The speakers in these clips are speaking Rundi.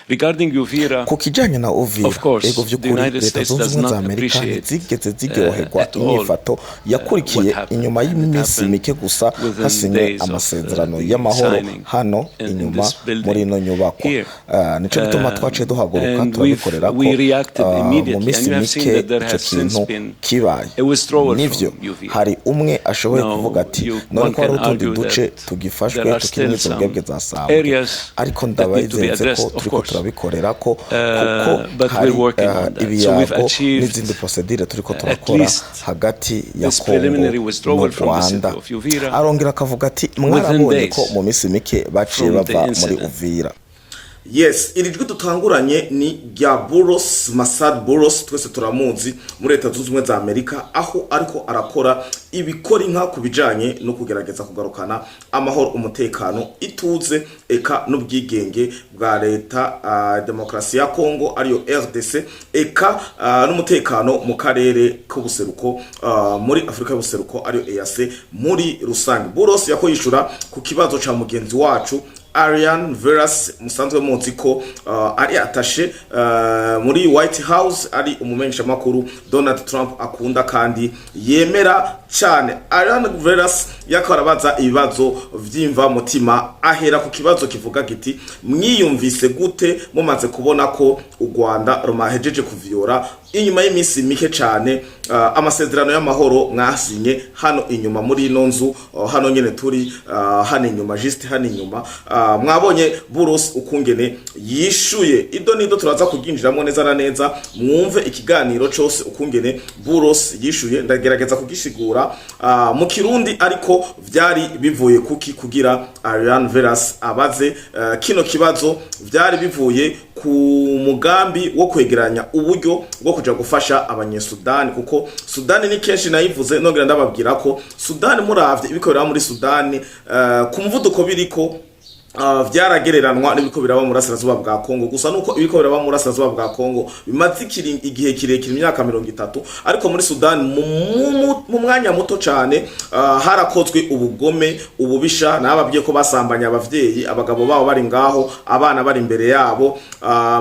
Regarding Uvira, Ku kijanye na Uvira, of course, ego, the vy'ukuri United Leta States Zunze does Ubumwe not za Amerika appreciate ntizigeze ziryoherwa at all inyifato yakurikiye what happened. inyuma And it y'iminsi happened mike gusa within hasinywe days of amasezerano the y'amahoro signing hano in inyuma this building muri ino nyubakwa. here. Nico gituma twaciye duhaguruka And turabikorera ko we reacted mu immediately, minsi and you have seen mike that there ico has since kintu been kibaye. a withdrawal Nivyo, from Uvira. hari umwe ashoboye Now, kuvuga ati one none ko hari can utundi argue duce that tugifashwe there are tukiri muri still izo mbwebwe some za Sambwe, areas ariko that need to be ndabayizeze ko addressed, of turiko course. turabikorera ko, kuko But hari we're working on that. So we've ibiyago achieved n'izindi procédure turiko at turakora least hagati ya this Kongo preliminary n'u withdrawal from the city Rwanda. of Uvira Arongera akavuga ati within mwarabonye days ko mu minsi mike baciye from the bava muri incident. Uvira. Yes, iri jwi dutanguranye ni rya Buros Masad Buros, twese turamuzi muri Leta Zunze Ubumwe za Amerika, aho ariko arakora ibikora inka ku bijanye no kugerageza kugarukana amahoro, umutekano, ituze eka n'ubwigenge bwa leta demokarasi ya Kongo, ariyo RDC, eka n'umutekano mu karere k'ubuseruko, muri Afurika y'ubuseruko, ariyo EAC muri rusange. Buros yako yishura ku kibazo ca mugenzi wacu Arian Veras, musanzwe muzi ko ari attaché muri White House, ari umumenyeshamakuru Donald Trump akunda kandi yemera cyane. Arian Veras yakora abaza ibibazo vy'imva mutima, ahera ku kibazo kivuga giti: "Mwiyumvise gute mumaze kubona ko u Rwanda rumahejeje kuviyora inyuma y'iminsi mike cyane amasezerano y'amahoro mwasinye hano inyuma muri ino nzu, hano nyene turi, hano inyuma, juste hano inyuma?" Mwabonye Buros ukungene yishuye. Ido nido turaza kuginjiramo neza na neza, mwumve ikiganiro cose ukungene Buros yishuye. Ndagerageza kugisigura mu Kirundi, ariko vyari bivuye kuki kugira Ariane Veras abaze kino kibazo? Vyari bivuye ku mugambi wo kwegeranya uburyo bwo kuja gufasha Abanyesudani, kuko Sudani ni kenshi nayivuze, nongera ndababwira ko Sudani, muravye ibikorera muri Sudani ku muvuduko biriko, vyaragereranwa n'ibiko biraba mu burasirazuba bwa Kongo. Gusa nuko ibiko biraba mu burasirazuba bwa Kongo bimaze igihe kirekire, imyaka 30, ariko muri Sudan mu mwanya muto cane harakozwe ubugome, ububisha. Nababwiye ko basambanya abavyeyi, abagabo babo bari ngaho, abana bari imbere yabo.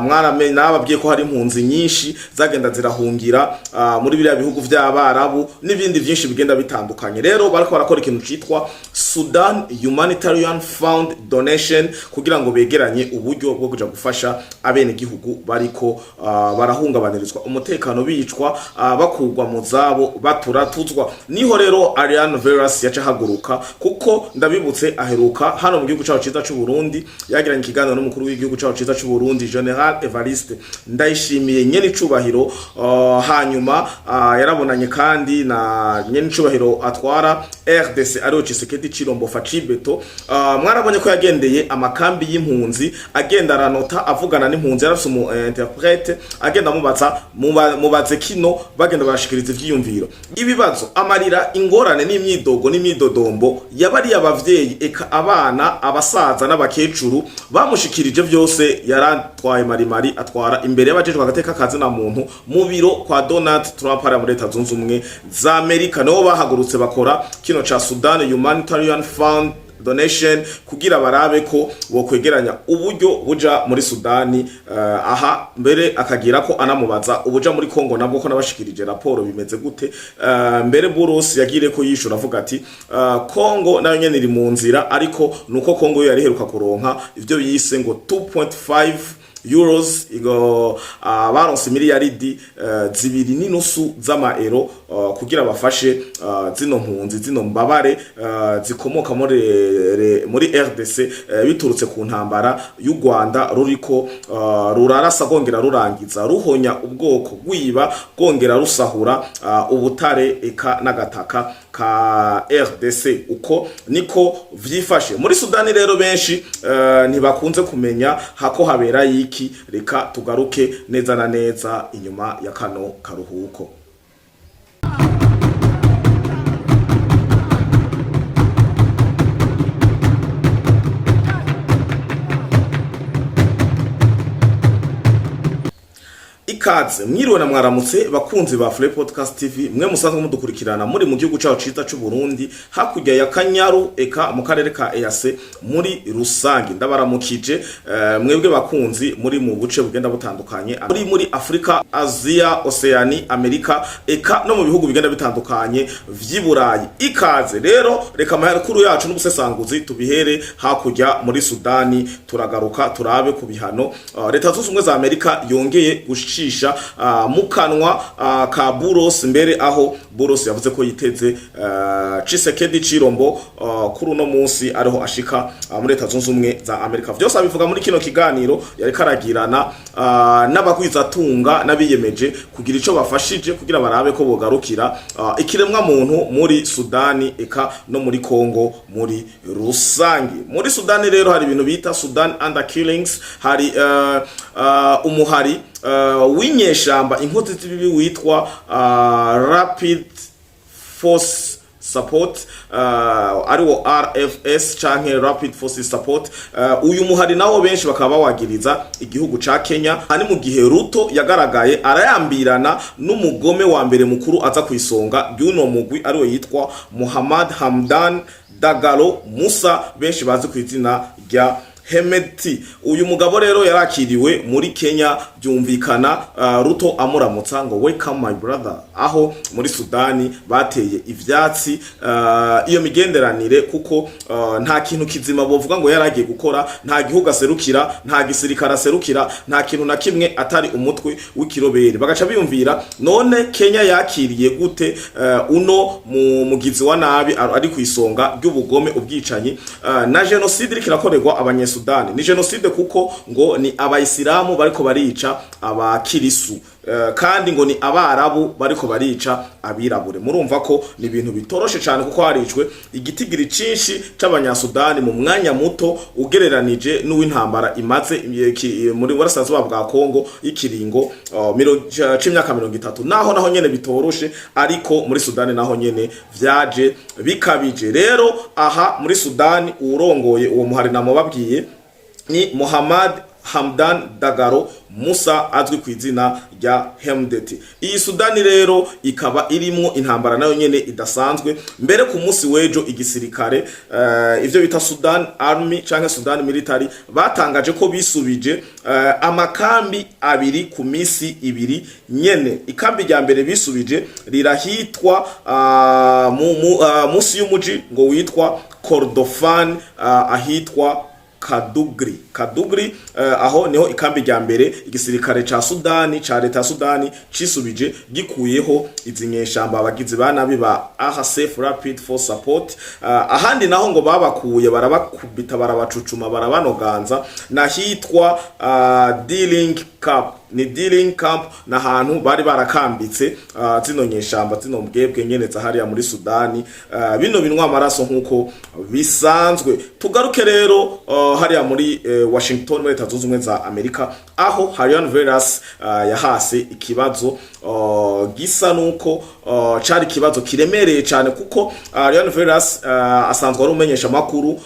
Mwaramenye, nababwiye ko hari impunzi nyinshi zagenda zirahungira muri biriya bihugu vy'Abarabu n'ibindi vyinshi bigenda bitandukanye. Rero bariko barakora ikintu citwa Sudan Humanitarian Fund Donation kugira ngo begeranye uburyo bwo kuja gufasha abenegihugu bariko barahungabanirizwa umutekano, bicwa, bakurwa mu zabo, baturatuzwa. Niho rero Ariane Veras yaca ahaguruka, kuko ndabibutse aheruka hano mu gihugu cyacu ciza c'u Burundi, yagiranye ikiganiro n'umukuru w'igihugu cyacu ciza c'u Burundi, General Evariste Ndayishimiye, nyene icubahiro. Hanyuma yarabonanye kandi na nyene icubahiro atwara RDC, ariwe Tshisekedi Chilombo Facibeto. Mwarabonye ko yagendeye amakambi y'impunzi, agenda aranota, avugana n'impunzi, yarafise umu interprète, agenda amubaza mubaze kino, bagenda barashikiriza ivyiyumviro, ibibazo, amarira, ingorane n'imyidogo n'imyidodombo yabariye abavyeyi, eka abana, abasaza n'abakecuru bamushikirije. Vyose yaratwaye marimari, atwara imbere y'abajejwe agateka kazi na muntu mu biro kwa Donald Trump ari muri Leta Zunze Ubumwe za Amerika. Nibo bahagurutse bakora kino ca Sudan Humanitarian Fund Donation kugira barabe ko bokwegeranya uburyo buja muri Sudani. Aha mbere akagira ko anamubaza ubuja muri Kongo nabwo, ko nabashikirije raporo, bimeze gute? Mbere Buros yagire ko yishura avuga ati Kongo nayo nyene iri mu nzira, ariko nuko Kongo yo yari iheruka kuronka ivyo yise ngo 2.5 euros, igo baronse miliyaridi 2.5 z'amaero kugira bafashe zino mpunzi, zino mbabare zikomoka muri RDC biturutse ku ntambara y'u Rwanda ruriko rurarasa, rwongera rurangiza, ruhonya ubwoko, rwiba, rwongera rusahura ubutare eka n'agataka ka RDC. Uko niko vyifashe muri Sudani. Rero benshi ntibakunze kumenya hako habera yiki. Reka tugaruke neza na neza inyuma ya kano karuhuko. Ikiganiro Ikaze, mwiriwe na mwaramutse, bakunzi ba Free Podcast TV, mwe musanzwe mudukurikirana muri mu gihugu cyacu ciza c'u Burundi, hakurya ya Kanyaru, eka mu karere ka EAC muri rusange. Ndabaramukije mwebwe bakunzi muri mu buce bugenda butandukanye, muri Afrika, Asia, Oceani, Amerika, eka no mu bihugu bigenda bitandukanye vy'i Burayi. Ikaze rero, reka amakuru yacu n'ubusesanguzi tubihere hakurya muri Sudani. Turagaruka turabe ku bihano Leta Zunze Ubumwe za Amerika yongeye gushisha mu kanwa ka Buros, mbere aho Buros yavuze ko yiteze Tshisekedi Chirombo kuri uno munsi ariho ashika muri Leta Zunze Ubumwe za Amerika. Vyose abivuga muri kino kiganiro yari karagirana n'abagwizatunga n'abiyemeje kugira ico bafashije kugira barabe ko bogarukira ikiremwa muntu muri Sudani, eka no muri Kongo muri rusangi. Muri Sudani rero hari ibintu bita Sudan under killings. Hari umuhari w'inyeshamba, inkozi z'ibibi, witwa Rapid Force Support, ariwo RFS canke Rapid Forces Support. Uyu muhari nawo benshi bakaba bawagiriza igihugu ca Kenya. Ani mu gihe Ruto yagaragaye arayambirana n'umugome wa mbere mukuru aza ku isonga ry'uno mugwi, ariwe yitwa Muhammad Hamdan Dagalo Musa, benshi bazi ku izina rya Hemeti. Uyu mugabo rero yarakiriwe muri Kenya, byumvikana Ruto amuramutsa ngo "Welcome, my brother", aho muri Sudani bateye ivyatsi iyo migenderanire, kuko nta kintu kizima bovuga ngo yaragiye gukora. Nta gihugu aserukira, nta gisirikare aserukira, nta kintu na kimwe atari umutwe w'ikirobere. Bagaca biyumvira: none Kenya yakiriye gute uno mu mugizi wa nabi ari ku isonga ry'ubugome, ubwicanyi na genocide iriko irakorerwa Abanyesudani? Ni genocide kuko ngo ni Abayisilamu bariko barica Abakirisu, kandi ngo ni Abarabu bariko barica abirabure. Murumva ko ni ibintu bitoroshe cyane, kuko haricwe igitigiri cinshi c'Abanyasudani mu mwanya muto ugereranije n'uw'intambara imaze muri burasirazuba bwa Kongo y'ikiringo c'imyaka 30. Naho nyene bitoroshe, ariko muri Sudani naho nyene vyaje bikabije. Rero aha muri Sudani, uwurongoye uwo muhari namubabwiye, ni Muhammad Hamdan Dagaro Musa, azwi ku izina rya Hemdeti. Iyi Sudani rero ikaba irimwo intambara nayo nyene idasanzwe. Mbere ku munsi w'ejo igisirikare, ivyo bita Sudan Army canke Sudan Military, batangaje ko bisubije amakambi abiri ku misi 2 nyene. Ikambi rya mbere bisubije rirahitwa musi y'umuji ngo witwa Kordofan, ahitwa Kadugri. Kadugri, aho niho ikambi rya mbere igisirikare ca Sudani, ca leta ya Sudani, cisubije gikuyeho izi nyeshamba, abagizi ba nabi ba RSF, Rapid Force Support. Ahandi naho ngo babakuye, barabakubita, barabacucuma, barabanoganza, nahitwa Dealing Camp. Ni Dealing Camp, na hantu bari barakambitse zino nyeshamba, zino mbwebwe nyene za hariya muri Sudani, bino binwa amaraso nkuko bisanzwe. Tugaruke rero hariya muri Washington, muri Leta Zunze Ubumwe za Amerika, aho Harian Veras yahase ikibazo gisa nuko cari ikibazo kiremereye cyane, kuko Harian Veras asanzwe ari umenyesha makuru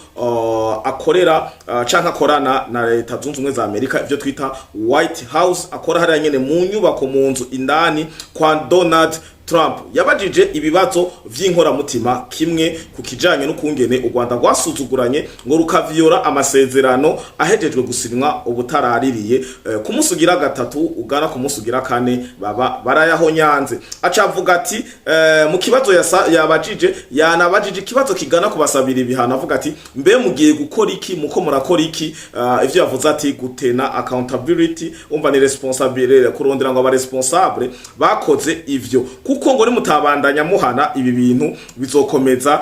akorera canke akorana na Leta Zunze Ubumwe za Amerika, ivyo twita White House, akora hariya nyene mu nyubako, mu nzu indani kwa Donald Trump. Yabajije ibibazo vy'inkoramutima, kimwe ku kijanye n'ukungene u Rwanda rwasuzuguranye ngo rukaviyora amasezerano ahejejwe gusinywa ubutaraririye, ku munsi ugira gatatu ugana ku munsi ugira kane baba barayahonyanze. Aca avuga ati mu kibazo yabajije, yanabajije ikibazo kigana kubasabira ibihano, avuga ati: "Mbe mugiye gukora iki? Muko murakora iki?" Ivyo yavuze ati gutena accountability, umva ni responsable, kurondera ngo aba responsable bakoze ivyo, kuko ngo nimutabandanya muhana ibi bintu bizokomeza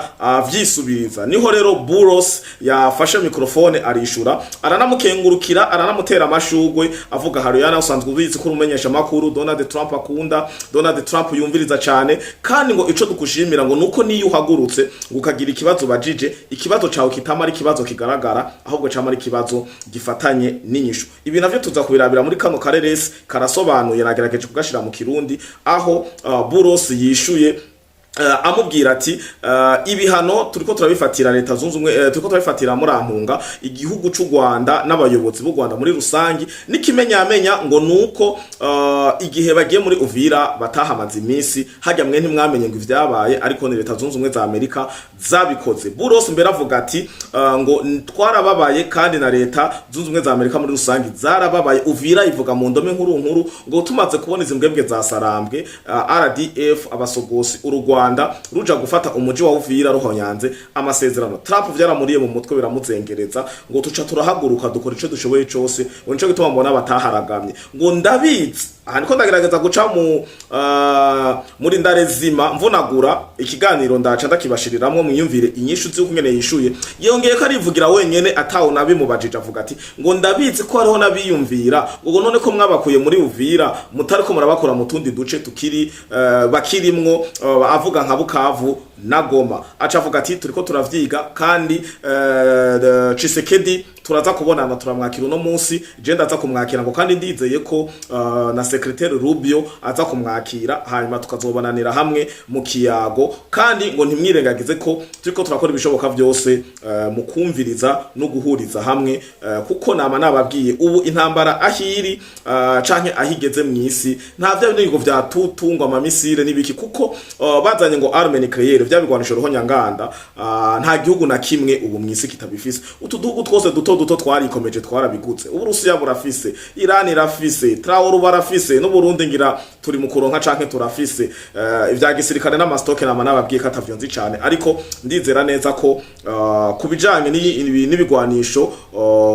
vyisubiriza. Niho rero Buros yafashe microphone arishura, aranamukengurukira, aranamutera amashugwe, avuga: "Haruyana, usanzwe ubizi ko umenyesha makuru Donald Trump akunda, Donald Trump yumviriza cyane, kandi ngo ico dukushimira ngo nuko niyo uhagurutse ngo ukagira ikibazo bajije, ikibazo cawe kitama ari ikibazo kigaragara, ahubwo cama ari ikibazo gifatanye n'inyishu." Ibi navyo tuza kubirabira muri kano kareresi karasobanuye, nagerageje kugashira mu Kirundi, aho Buros yishuye Amubwira ati ibihano turiko turabifatira Leta Zunze Ubumwe, turiko turabifatira muri antunga igihugu c'u Rwanda n'abayobozi b'u Rwanda muri rusangi, n'ikimenyamenya ngo nuko igihe bagiye muri Uvira batahamaze iminsi hajya, mwe ntimwamenye ngo ivyabaye, ariko ni Leta Zunze Ubumwe za Amerika zabikoze. Boulos mbere avuga ati ngo twarababaye kandi na Leta Zunze Ubumwe za Amerika muri rusangi zarababaye. Uvira ivuga mu ndome nkuru nkuru ngo tumaze kubona izi mbwebwe za Sarambwe, RDF, abasogosi, uru Rwanda ruja gufata umuji wa Uvira ruhonyanze amasezerano, Trump vyaramuriye mu mutwe biramuzengereza, ngo tuca turahaguruka dukora ico dushoboye cose, ngo nico gituma mbona bataharagamye. Ngo ndabizi, aha niko ndagerageza guca mu muri ndarezima mvunagura ikiganiro, ndaca ndakibashiriramwo mwiyumvire inyishu z'uko ngene yishuye. Yongeye ko arivugira wenyene atawo nabimubajije, avuga ati ngo ndabizi ko hariho nabiyumvira ngo none ko mwabakuye muri Uvira mutariko murabakora mu tundi duce tukiri bakirimwo, avuga nka Bukavu na Goma. Aca avuga ati turiko turavyiga kandi Tshisekedi turaza kubonana, turamwakira uno munsi, je ndaza kumwakira, ngo kandi ndizeye ko na secrétaire Rubio aza kumwakira, hanyuma tukazobonanira hamwe mu kiyago, kandi ngo ntimwirengagize ko turiko turakora ibishoboka byose mu kumviriza no guhuriza hamwe, kuko nama nababwiye ubu intambara ahiri canke ahigeze mw'isi nta vya bindi ngo vya tutungwa ama missiles n'ibiki, kuko bazanye ngo arme nucléaire, vya bigwanisho ruhonyanganda, nta gihugu na kimwe ubu mw'isi kitabifise. Utu duhugu twose duto duto twarikomeje, twarabigutse. Uburusiya burafise, Iran irafise, Traoré barafise, n'Uburundi ngira turi mu kuronka canke turafise ivya gisirikare n'ama stocks. Nama nababwiye ko atavyo nzi cane, ariko ndizera neza ko ku bijanye n'ibigwanisho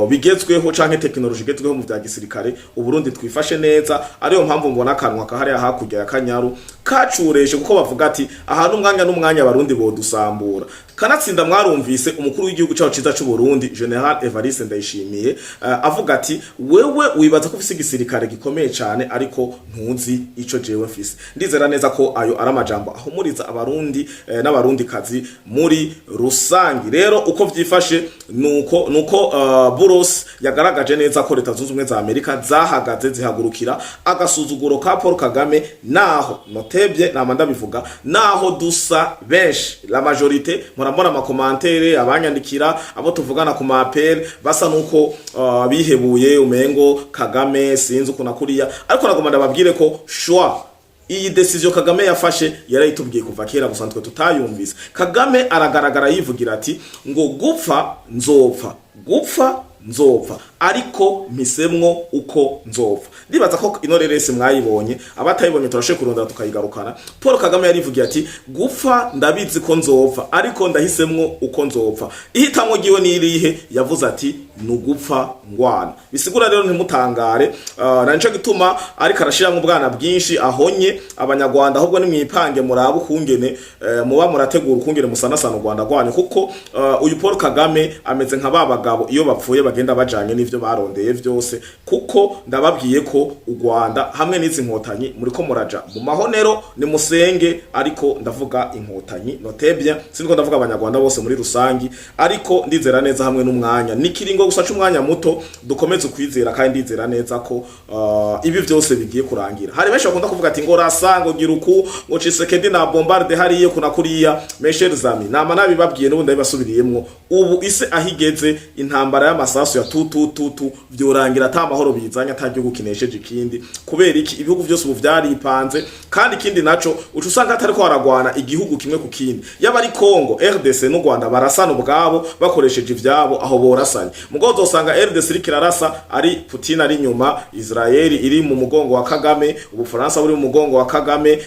bigezweho canke technologie igezweho mu vya gisirikare, Uburundi twifashe neza. Ariyo mpamvu mbona akanwa kahariya hakurya ya Kanyaru kacureshe, kuko bavuga ati ahantu umwanya n'umwanya Abarundi bodusambura. Kanatsinda mwarumvise umukuru w'igihugu cyacu ciza c'u Burundi, Général Evariste Ndayishimiye, avuga ati wewe wibaza ko ufise igisirikare gikomeye cane, ariko ntuzi ico jewe mfise. Ndizera neza ko ayo ari amajambo ahumuriza Abarundi n'Abarundi kazi muri rusangi. Rero uko vyifashe nuko Boulos yagaragaje neza ko Leta Zunze Ubumwe za Amerika zahagaze zihagurukira agasuzuguro ka Paul Kagame, naho notebye nama ndabivuga, naho dusa benshi, la majorité, murambona ama commentaires abanyandikira, abo tuvugana ku ma appels, basa nuko bihebuye, umengo Kagame sinzi ukuntu akuriya, ariko nagomba ndababwire ko choix iyi décision Kagame yafashe yarayitubwiye kuva kera, gusa twe tutayumvise. Kagame aragaragara yivugira ati ngo gupfa nzopfa, gupfa nzopfa, ariko mpisemwo uko nzopfa. Ndibaza ko ino reresi mwayibonye, abatayibonye turashoboye kurondera tukayigarukana. Paul Kagame yarivugiye ati gupfa ndabizi ko nzopfa, ariko ndahisemwo uko nzopfa. Ihitamwo ryiwe ni irihe? Yavuze ati nugupfa ngwana. Bisigura rero ntimutangare, na nico gituma ariko arashiramwo ubwana bwinshi ahonye Abanyarwanda. Ahubwo nimwipange murabe ukungene muba murategura ukungene musanasana u Rwanda rwanyu, kuko uyu Paul Kagame ameze nka ba bagabo iyo bapfuye bagenda bajanye n'ivyo barondeye vyose, kuko ndababwiye ko u Rwanda hamwe n'izi nkotanyi muriko muraja mu mahonero. Nimusenge, ariko ndavuga inkotanyi, notez bien, siniko ndavuga Abanyarwanda bose muri rusangi, ariko ndizera neza hamwe n'umwanya nikiringo gusa c'umwanya muto, dukomeze ukwizera, kandi ndizera neza ko ibi vyose bigiye kurangira. Hari benshi bakunda kuvuga ati ngo rasa ngo gira uku, ngo Tshisekedi na bombarde hariya kuna kuriya. Mes chers amis, nama nabibabwiye n'ubundi ndabibasubiriyemwo, ubu ise ahigeze intambara y'amasasu ya tu tu tu tu vyorangira ata mahoro bizanye, ata gihugu kinesheje ikindi. Kubera iki? Ibihugu vyose ubu vyaripanze. Kandi ikindi naco, uca usanga atariko haragwana igihugu kimwe ku kindi. Yaba ari Congo RDC n'u Rwanda barasana ubwabo bakoresheje ivyabo, aho borasanye. Mugo uzosanga RDC iriko irarasa ari Putin ari inyuma, Israel iri mu mugongo wa Kagame, Ubufaransa buri mu mugongo wa Kagame,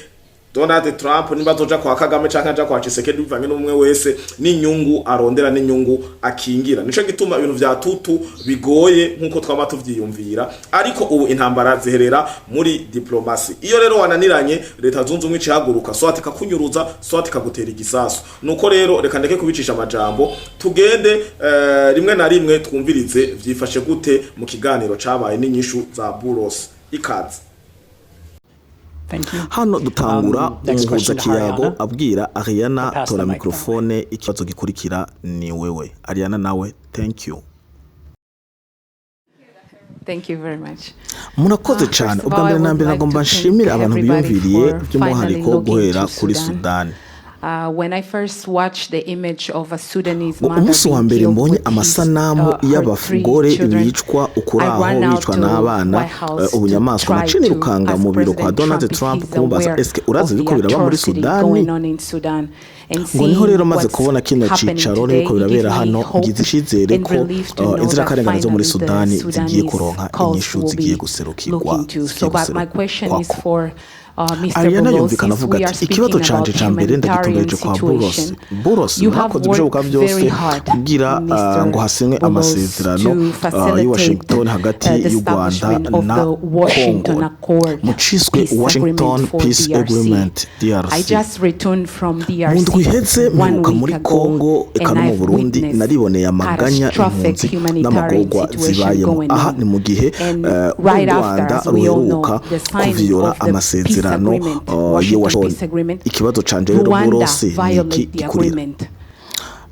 Donald Trump niba azoja kwa Kagame canke aja kwa Tshisekedi bivanye n'umwe wese n'inyungu arondera n'inyungu akingira. Nico gituma ibintu vya tutu bigoye nkuko twama tuvyiyumvira, ariko ubu intambara ziherera muri diplomatie. Iyo rero wananiranye, Leta Zunze Ubumwe icahaguruka, soit ikakunyuruza, soit ikagutera igisasu. Nuko rero reka ndeke kubicisha amajambo, tugende rimwe na rimwe twumvirize vyifashe gute mu kiganiro cabaye n'inyishu za Boulos. Ikaze. Hano dutangura umuhuza kiyago abwira Ariana tora microphone. Ikibazo gikurikira ni wewe Ariana nawe. Thank you. Thank you very much. Murakoze cyane. Ubwa mbere na mbere nagomba nshimire abantu biyumviriye by'umwihariko guhera kuri Sudani. When I first watched the image of a Sudanese Ngo mother umunsi wa being mbere killed mbonye with his, amasanamu her three y'abagore children, bicwa I ukuraho ran out bicwa to n'abana White House to ubunyamaswa, try naciye to nirukanga ask mu biro kwa President Donald Trump if Trump he's kumubaza, aware eske urazi of ibiriko the biraba muri atrocity Sudani? going on in Sudan. And Ngo niho rero seeing maze what's kubona kino happening cicaro today, n'ibiriko it birabera gives me hano, hope ngize icizere and ko relief to know that inzirakarengane zo muri finally the Sudani zigiye Sudanese kuronka cause inyishu, will zigiye be guserukirwa, looked into. zigiye So, but my question is guserukwako. for Mr. Ariana Boulos, yumvikana since avuga we are ati ikibazo speaking canje about ca mbere humanitarian ndagitumbereje kwa Buros. situation, Buros, you have mwakoze ibishoboka worked byose very hard, kugira Mr. ngo hasinywe Boulos, amasezerano to y'i facilitate Washington hagati the y'u Rwanda establishment of na the Washington Congo, Accord mu ciswe Peace Washington Agreement for Peace DRC. Agreement I DRC. just returned from Mu DRC ndwi iheze one mperuka week muri ago, Congo eka and no mu I've Burundi, witnessed nariboneye amaganya, catastrophic impunzi humanitarian n'amagorwa situation zibayemo. going Aha on. ni mu gihe And u right after, Rwanda as we all know, ruheruka the signing kuviyora of the peace amasezerano agreement, y'i Washington Washington. Peace Agreement, Ikibazo canje rero Rwanda Buros ni iki violate the gikurira. agreement.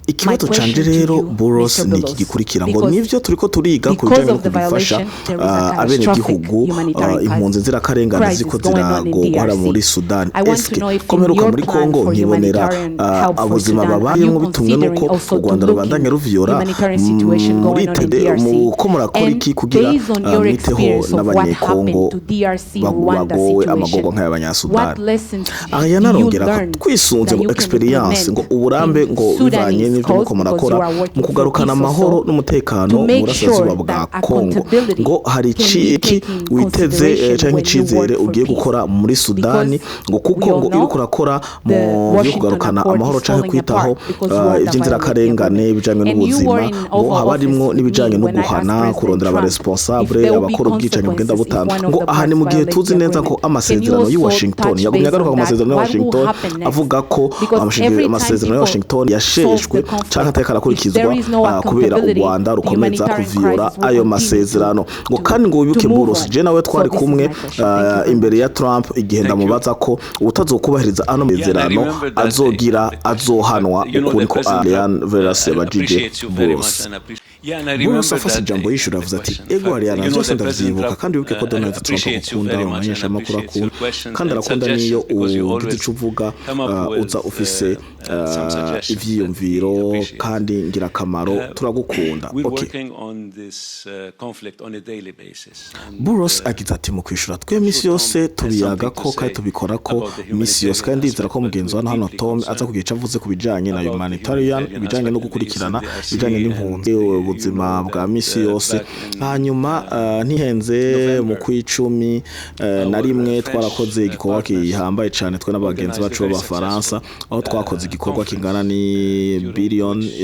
Ikibazo My canje question to rero you, Buros Mr. ni iki Boulos, gikurikira, ngo because nivyo turiko turiga ku because bijanye no of the kubifasha violation, there is a catastrophic abenegihugu, humanitarian impunzi nzirakarengane crisis ziko going on in ziragogwa hariya DRC. muri Sudani. I want to Eske know if ko in mperuka your muri plan Congo for nkibonera humanitarian help for ubuzima Sudan, are you babayemwo bitumwe considering nuko also u to Rwanda look rubandanya in ruviyora, humanitarian situation going on in muritede DRC? muko murakora And iki kugira based on your mwiteho experience of what n'abanyekongo happened to DRC Rwanda bagowe amagorwa situation, what nk'ay'abanyasudani? lessons Ariana do you arongera ko learn twisunze that ngo you can experience, ngo implement uburambe, in ngo bivanye Sudanese n'ivyo cause, muko because murakora you are mu working for kugarukana peace amahoro also, n'umutekano to mu make burasirazuba sure bwa that Congo, accountability ngo hari can be iki taken in witeze consideration canke when you icizere work for ugiye peace. gukora muri Sudani, Because ngo kuko we all ngo know iriko urakora the mu vyo Washington kugarukana Accord amahoro is canke falling kwitaho apart because Rwanda violated the ivy'inzirakarengane agreement. bijanye And you n'ubuzima, were in ngo Oval haba harimwo Office with n'ibijanye me no when I asked guhana, President kurondera Trump if abaresponsable there will be abakora ubwicanyi bugenda consequences if butandukanye. one of Ngo the aha ni parts mu gihe violates tuzi the neza ko agreement. Can you amasezerano y'i also Washington touch yagumye base agaruka on ku that? masezerano y'i What will Washington, happen next? avuga ko Because every time amasezerano ya people Washington solve yasheshwe the canke conflict, atariko if arakurikizwa there is no kubera u accountability, Rwanda the rukomeza humanitarian kuviyora crisis will ayo continue masezerano. Ngo to, kandi ngo to wibuke move Buros, on. je nawe So twari this is kumwe my question. Thank you very imbere much. ya Trump igihe Thank you. ndamubaza ko utazokubahiriza ano Yeah, and I masezerano remember that day. azogira The question. azohanwa. But you know, Ukuri the ko President Ariane Trump Veras yabajije appreciates you very much Buros. and appreciates. Yeah, and I Buros remember afashe that ijambo day. yishura The avuze ati question. In ego fact, Ariana, you know, byose the President ndavyibuka, Trump kandi wibuke ko Donald Trump appreciates you agukunda, very much and umumenyeshamakuru appreciates your akunda questions kandi and arakunda niyo suggestions because you ugize always ico uvuga come up with uza ufise some suggestions that he ivyiyumviro appreciates. kandi ngirakamaro, turagukunda. We're Okay. working on this conflict on a daily basis. And, Buros agize ati mu kwishura twe misi yose Tom has tubiyaga something ko to kandi say tubikora ko about the misi yose, kandi humanitarian ndizera ko aspect, but mugenzi we're wa hano deeply Tom aza concerned kugira ico avuze ku bijanye na about the humanitarian, humanitarian ibijanye no aspect in the gukurikirana Eastern DRC ibijanye and n'impunzi, you ubuzima know bwa that misi yose. back in Hanyuma ntihenze mu November, kw'icumi na our rimwe French twarakoze igikorwa partners gihambaye cane twe n'abagenzi organized a bacu very b'Abafaransa, successful aho twakoze igikorwa kingana conference ni during biliyoni which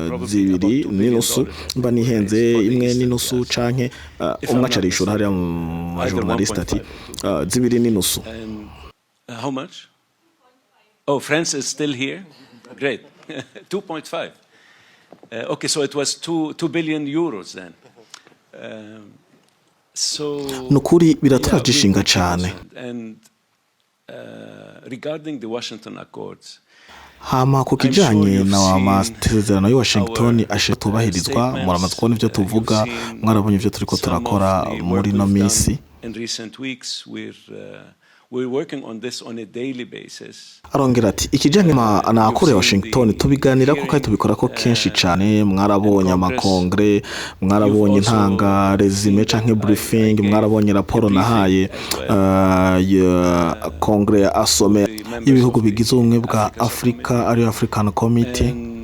probably about zibiri $2 billion n'inusu, has mba been nihenze, raised for the imwe Eastern n'inusu DRC. canke If umwe I'm aca not arishura hariya mistaken, mu either bajournaliste ati 1.5 or 2. 2.5. And how much? Oh, France is still here? Great. 2.5. Okay, so it was 2 billion euros then. So, Ni ukuri yeah, we're biraturaje ishinga deeply cane. concerned. And regarding the Washington Accords, Hama ku I'm sure kijanye you've na seen amasezerano y'i Washington our ashe tubahirizwa, statements. muramaze kubona ivyo You've tuvuga, seen mwarabonye ivyo turiko some turakora of the work muri ino we've done misi. in recent weeks. We're working on this on a daily basis. Arongera ati ikijanye na You've akore seen Washington the tubiganirako kandi hearing tubikorako kenshi cane, and mwarabonye Congress. amakongre, You've mwarabonye also ntanga resume seen that canke I briefing, gave mwarabonye a raporo briefing nahaye as well ya kongre ya asome the members y'ibihugu of the bigize ubumwe bwa Africa Afrika, Subcommittee. ariyo African Committee. And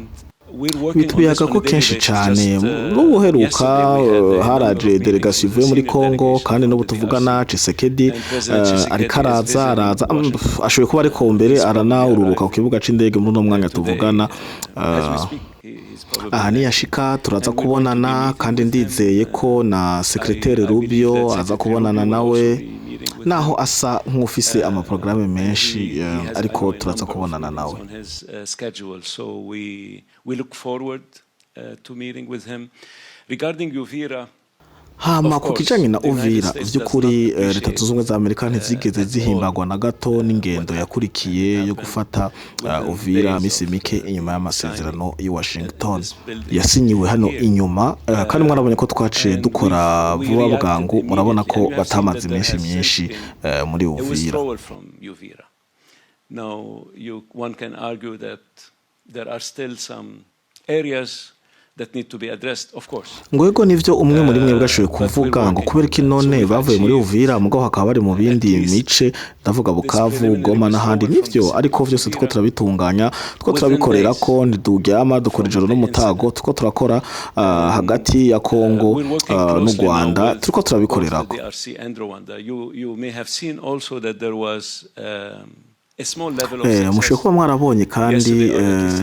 we're working on this Bituyaga on ko a daily kenshi basis. cane. Just N'ubuheruka yesterday we had a number haraje of meetings delegation with the ivuye muri senior Congo, delegation kandi from n'ubu the tuvugana DRC. Tshisekedi And President ariko Tshisekedi is araza visiting araza Washington. ashoboye kuba ariko mbere He's probably aranawururuka ku arriving kibuga c'indege muri uno mwanya today. tuvugana. As we speak, he's probably Aha landing. niyashika turaza And we're going to be kubonana, meeting kandi with him. ndizeye ko na sekreteri I believe Rubio that aza Secretary kubonana Rubio will nawe, also be meeting with naho him. asa nk'ufise amaprograme And menshi he has, I ariko know, a turaza number of kubonana meetings nawe. on his schedule. So we look forward to meeting with him. Regarding Uvira, Hama of ku course, kijanye na the United Uvira, States does vy'ukuri not leta appreciate zunze ubumwe za Amerika ntizigeze at all zihimbagwa na gato n'ingendo what happened yakurikiye and yo happened gufata within Uvira days misi of mike inyuma the signing y'amasezerano y'i Washington this building yasinyiwe hano here. inyuma, kandi mwarabonye ko twaciye And dukora we vuba reacted bwangu, murabona immediately, ko and you have seen batamaze that there iminsi has since myinshi been muri a Uvira. withdrawal from Uvira. Now, one can argue that there are still some areas that need to be addressed, of course. Ngo yego, nivyo, umwe muri mwebwe ashoboye kuvuga ngo kubera iki none bavuye muri Uvira, mugabo hakaba bari mu bindi mice, ndavuga Bukavu, Goma n'ahandi. Nivyo, ariko vyose tuko turabitunganya, tuko turabikorera ko ntiduryama, dukora ijoro n'umutago, tuko turakora hagati ya Kongo n'u Rwanda, turiko turabikorerako. DRC and Rwanda. You may have seen also that there was a small level of Mushoboye kuba mwarabonye kandi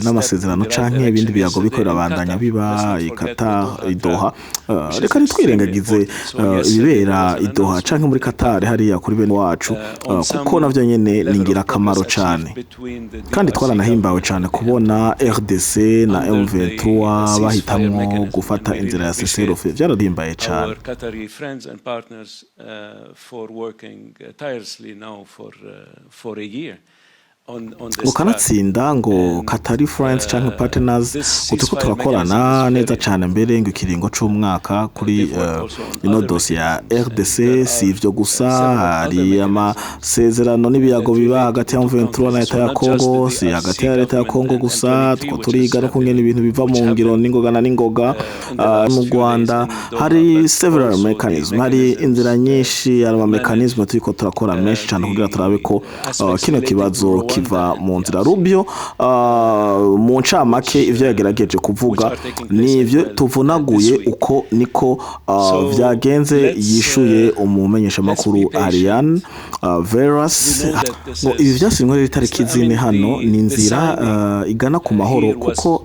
n'amasezerano canke ibindi biyago biko birabandanya biba i Qatar, i Doha. Reka ntitwirengagize ibibera i Doha canke muri Qatar hariya kuri bene wacu, kuko navyo nyene ni ingirakamaro cane. Kandi twaranahimbawe cane kubona RDC na M23 bahitamwo gufata inzira ya cessez-le-feu, vyaraduhimbaye cane. Our Qatari friends and partners for working tirelessly now for a year on this Ngo kanatsinda ngo Qatari friends canke partners, ngo turiko turakorana neza cane mbere ngo ikiringo c'umwaka kuri ino dosiye ya RDC. Si ivyo gusa, hari amasezerano n'ibiyago biba hagati ya M23 na leta ya Congo. Si hagati ya leta ya Congo gusa, two turiga no kungena ibintu biva mu ngiro n'ingoga na n'ingoga mu Rwanda. Hari several mechanism, hari inzira nyinshi, hari ama mechanism turiko turakora menshi cane kugira turabe ko kino kibazo kiva mu nzira. Rubio mu ncamake ivyo yagerageje kuvuga ni ivyo tuvunaguye, uko niko vyagenze. Yishuye umumenyeshamakuru Ariane Veras ngo ibi vyasinywe rero itariki 4 hano ni inzira igana ku mahoro, kuko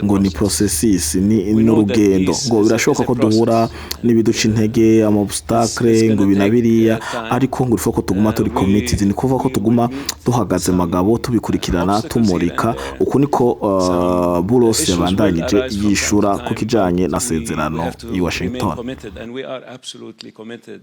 ngo ni processus, ni n'urugendo, ngo birashoboka ko duhura n'ibiduca intege, ama obstacle, ngo ibi na biriya, ariko ngo ko tuguma turi committed, ni kuvuga ko tuguma duhagaze magabo, tubikurikirana, tumurika. Uku niko Boulos yabandanyije yishura ku kijanye na sezerano i Washington. And we are absolutely committed.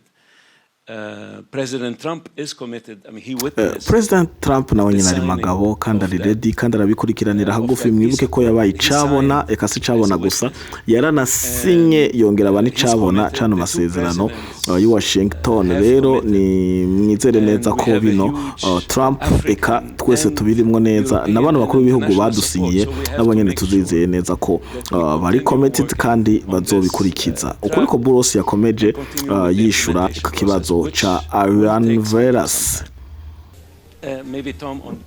President Trump is committed. I mean, he witnessed President Trump nawe nyine ari magabo kandi ari ready kandi arabikurikiranira hagufi. Mwibuke ko yabaye icabona, eka si icabona gusa, yaranasinye yongera aba n'icabona cano masezerano y'i Washington. Rero ni mwizere neza ko bino Trump, eka twese tubirimwo neza, na bano bakuru b'ibihugu badusinyiye nabo nyene tuzizeye neza ko bari committed kandi bazobikurikiza. Uko niko Boulos yakomeje yishura ku kibazo ca Ariane Veras. Maybe Tom on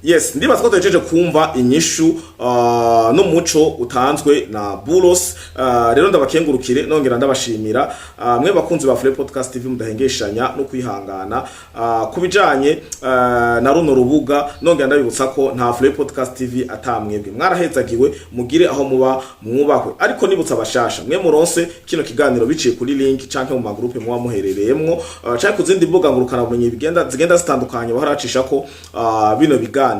Yes, ndibaza ko duhejeje kumva inyishu n'umuco utanzwe na Boulos. Rero ndabakengurukire nongera ndabashimira mwe bakunzi ba Free Podcast TV mudahengeshanya no kwihangana kubijanye na runo rubuga. Nongera ndabibutsa ko nta Free Podcast TV atamwebwe. Mwarahezagiwe, mugire aho muba mwubahwe. Ariko nibutsa abashasha mwe muronse kino kiganiro biciye kuri link canke mu magroupe muba muherereyemwo canke ku zindi mbuga ngurukana bumenyi bigenda zigenda zitandukanye baharacisha ko bino biganiro.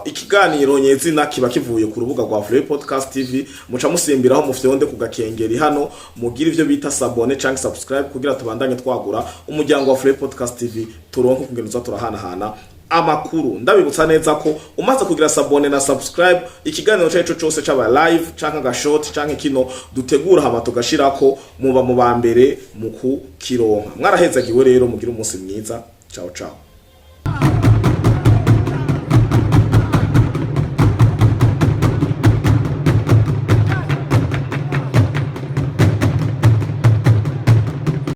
Ikiganiro nyezina kiba kivuye ku rubuga rwa Free Podcast TV. Muca musimbiraho, mufyonde ku gakengeri hano, mugira ivyo bita s'abonner canke subscribe kugira tubandanye twagura umuryango wa Free Podcast TV, turonke kugenda tuza turahanahana amakuru. Ndabibutsa neza ko umaze kugira s'abonner na subscribe, ikiganiro cyacu cyose caba live canke agashort canke kino dutegura hama tugashirako, muba mu ba mbere mu kukironka. Mwarahezagiwe rero, mugira umunsi mwiza. Ciao ciao.